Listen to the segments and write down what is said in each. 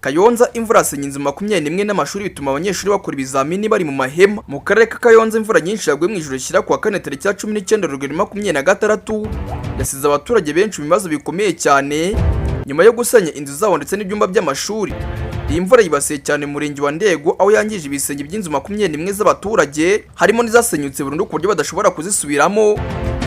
Kayonza imvura yasenye inzu 21 n'amashuri, bituma abanyeshuri bakora ibizamini bari mu mahema. Mu karere ka Kayonza, imvura nyinshi yaguye mu ijoro rishyira kuwa kane tariki ya 19 Werurwe 2026 yasize abaturage benshi mu bibazo bikomeye cyane nyuma yo gusenya inzu zabo ndetse n'ibyumba by'amashuri. Iyi mvura yibasiye cyane umurenge wa Ndego, aho yangije ibisenge by'inzu 21 z'abaturage, harimo n'izasenyutse burundu ku buryo badashobora kuzisubiramo,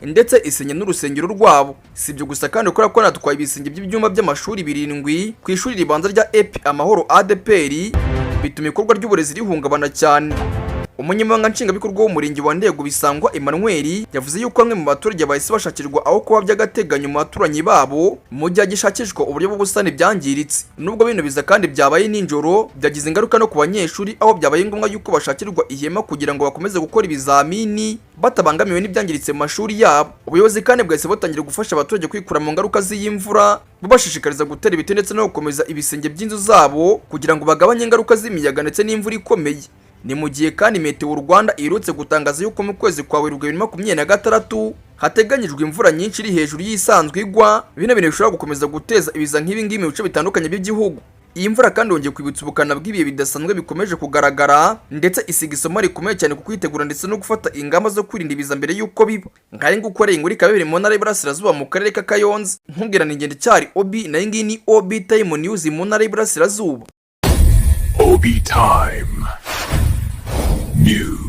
ndetse isenya n'urusengero rwabo. Si ibyo gusa kandi, kubera ko natwaye ibisenge by'ibyumba by'amashuri birindwi ku ishuri ribanza rya EP Amahoro ADPR, bituma ibikorwa ry'uburezi rihungabana cyane. Umunyamabanga Nshingwabikorwa w'umurenge wa Ndego, Bisangwa Emmanuel, yavuze yuko bamwe mu baturage bahise bashakirwa aho kuba by'agateganyo mu baturanyi babo mu gihe hagishakishwa uburyo bwo gusana ibyangiritse. Nubwo bino biza kandi byabaye nijoro, byagize ingaruka no ku banyeshuri, aho byabaye ngombwa yuko bashakirwa ihema kugira ngo bakomeze gukora ibizamini batabangamiwe n'ibyangiritse mu mashuri yabo. Ubuyobozi kandi bwahise butangira gufasha abaturage kwikura mu ngaruka z'iyi mvura, bubashishikariza gutera ibiti ndetse no gukomeza ibisenge by'inzu zabo kugira ngo bagabanye ingaruka z'imiyaga ndetse n'imvura ikomeye. Ni mu gihe kandi Meteo Rwanda iherutse gutangaza yuko mu kwezi kwa Werurwe 2026 hateganyijwe imvura nyinshi iri hejuru y'isanzwe igwa, bino bintu bishobora gukomeza guteza ibiza nk'ibi ngibi mu bice bitandukanye by'igihugu. Iyi mvura kandi yongeye kwibutsa ubukana bw'ibihe bidasanzwe bikomeje kugaragara, ndetse isiga isomo rikomeye cyane ku kwitegura ndetse no gufata ingamba zo kwirinda ibiza mbere y'uko biba. Ngahe nguko rero, inkuru ikaba iri mu ntara y'Iburasirazuba mu karere ka Kayonza. Nkubwira ni ingendo cyari Obi, nayo ngiyi ni Obi Time News mu ntara y'Iburasirazuba. Obi Time News.